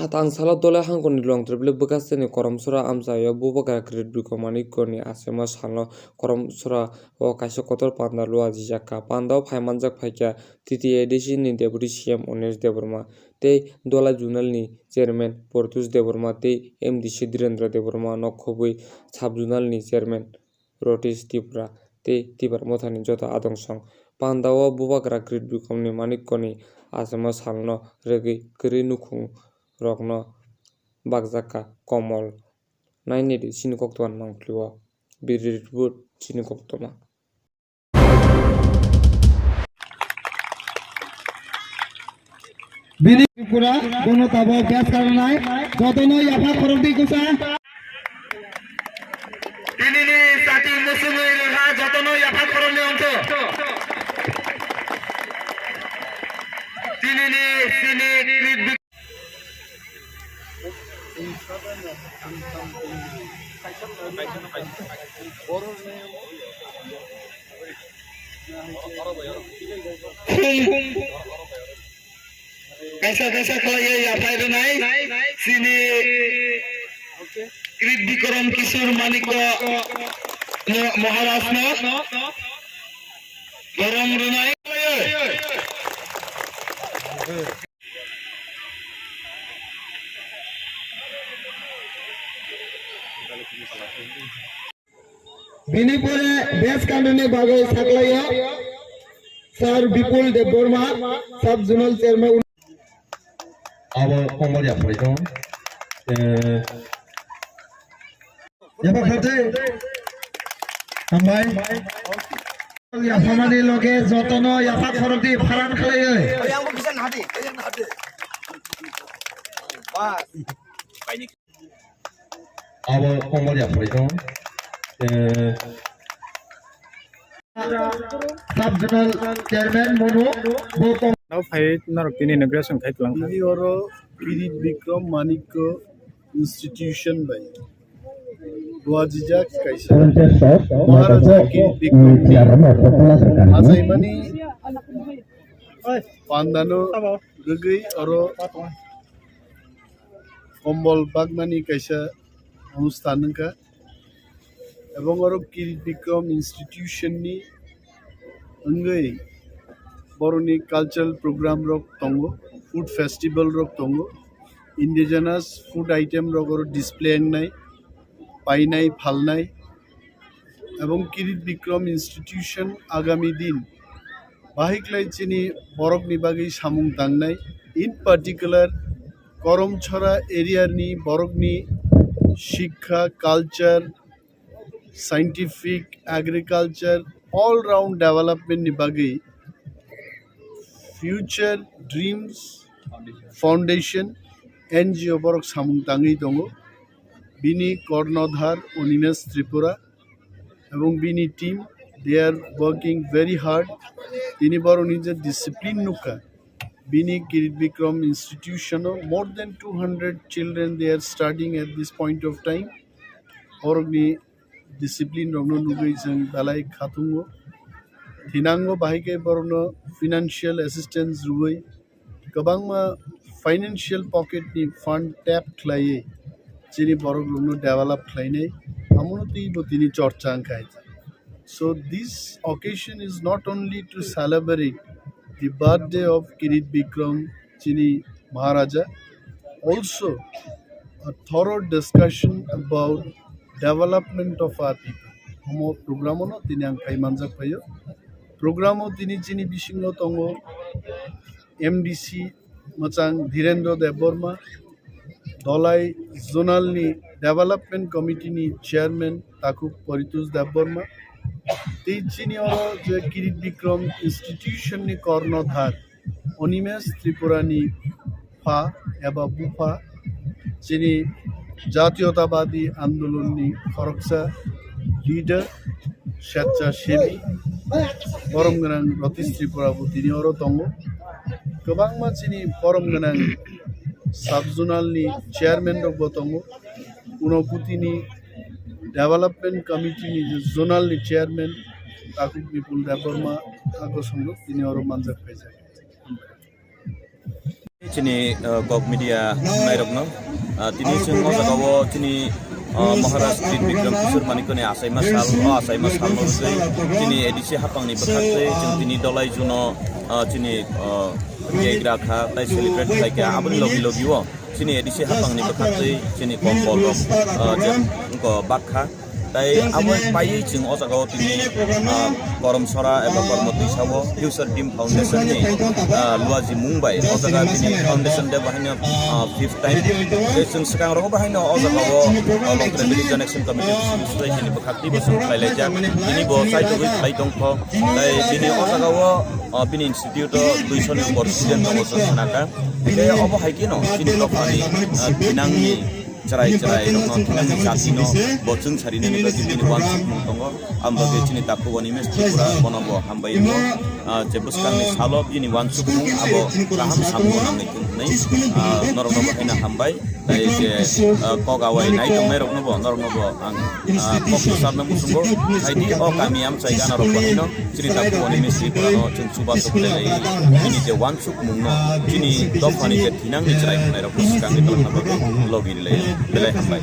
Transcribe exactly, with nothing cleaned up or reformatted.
Tangsalo Dolai hangkoni Lwng Triple bwkhaksani Koromsora amchaio Bubagra Kirit Bikram Manikya ni achaima salno Koromsora o kaisa kotor panda luajijak kha. Panda o phaimanjak phaikha T T A D C ni Deputy C M Anish Debbarma tei Dolai Zonal ni Chairman Paritosh Debbarma tei M D C Dhirendra Debbarma no khobwi Sub Zonal ni Chairman Ratish Tripura tei Tipra Mothani joto adong song. Panda o Bubagra Kirit Bikram ni Manikya ni achaima salno rwgwi kwrwi nukhung rokno bakjak kha komol. Nainidi chini koktwma nangkhlio. Bureau report chini koktwma. Bini pura bono tabo gas karnai, jotono yapha khorokdi kusa. Tinini sati musungwi lwha jotono yapha khorokni ongtho. Tinini sini krit Kaisa kaisa khlaiwi yaphai rwnai chini Krit Bikram Kishore Manikya Maharaj no borom rwnai. Bini pore best candidate ni bagwi saklaio Sir Bipul Debbarma, Sub Zonal Chairman. Abo komor ya pore tong. Eh, ya pa khate. Hambai. Yaphamani loge jotono yapha khorokdi pharan khlaiwi. Oy, ang bo kisa nahadi. Bas. Abo komor yapharwi tong. Eh, Sub Zonal Chairman Monu, bo kom- Nao phai norok tini inauguration khai tlang kha. Tini oro Kirit Bikram Manikya Institution bai. Duajijak kaisa Maharaja Kirit Bikram ni achaimani pandano rwgwi oro kombol baknani kaisa onusthan wngkha. Ebong oro Kirit Bikram Institution ni wngwi boroni cultural program rok tongo, food festival rok tongo, indigenous food item rok oro display wngnai, painai, phalnai, ebong Kirit Bikram Institution agami din bahiklai chini borokni bagwi samung tangnai, in particular Koromchora area ni borokni shikha, culture, scientific, agriculture, all round development ni bagwi Future Dreams Foundation N G O borok samung tangwi tongo. Bini kornodhar Animesh Tripura ebong bini team, they are working very hard. Tini borokni je discipline nukha, bini Kirit Bikram Institution o more than two hundred children they are studying at this point of time. Borokni discipline rokno nugwi chwng belai khatungo. Thinango bahai khe borokno financial assistance rwui kwbangma financial pocket ni fund tap khlaiwi chini borok rokno develop khlainai, amono teibo tini chorcha wngkha. So this occasion is not only to celebrate the birthday of Kirit Bikram chini Maharaja, also a thorough discussion about development of our people. Omo program o no tini ang phai manjak phaio. Program o tini chini bisingo tongo M D C mwchang Dhirendra Debbarma, Dolai Zonal ni Development Committee ni Chairman Takhuk Paritosh Debbarma, tei chini oro je Kirit Bikram Institution ni kornodhar Animesh Tripura ni pha eba bupha chini Jatiyotabadi Andolon ni khoroksa leader, swecha sebi, borom gwnang Ratish Tripura bo tini oro tongo. Kwbangma chini borom gwnang sub zonal ni chairman rok bo tongo. Unakoti ni development committee ni je zonal ni chairman Takhuk Bipul Debbarma, a kosong rok tini oro manjak phaijak. Chini, uh, kok media nairokno, uh, tini chwng o jagao chini, uh, Maharaj Tribikram Kishore Manikya ni achaima sal, o achaima sal no rwgwi chini A D C hapang ni bwkhaktwi chwng tini Dolai Juno, uh, chini, uh, kegra kha tai celebrate khlai kha. Aboni logi logi o chini A D C hapang ni bwkhaktwi chini kombol rok, uh, je wngkha bakha. Tai abo paiwi chwng o jagao tini, ah, Koromsora eba Kormo Twisao Future Team Foundation ni, ah, Luaji mung bai o jaga tini foundation day bahaino, ah, fifth time. Tei chwng swkang rogo bahaino o jagao, ah, Longtrai Valley Joint Action Committee Society ni bwkhak twi bo chwng khlai laijak. Tini bo chaitugwi khlai tongkho. Tai bini o jagao, ah, bini institute o duiso ni upor student tongo chwng khnakha. Tei obo hai kheno chini dophani, ah, thinangni chwrai chwrai rokno thinangni jatino bo chwng sarinani bagwi bini uansukmung tongo. Ang bagwi chini takhuk Animesh Tripura bono bo hambai rwo. Ah, je bwskangni salo bini uansukmung abo kaham samung nangni thung hwnwi, ah, norokno bo haino hambai. Tai je, ah, kok awai nai tongnai rokno bo, norokno bo ang, ah, kok bwsarno muchungo. Haidi o kami amchai gana rok bo haino chini takhuk Animesh Tripura no chwng chubachu khlai lai. Bini je uansuk mungno chini dophani je thinangni chwrai hwnnairokno swkangwi tongna bagwi logi rwlai, belai hambai.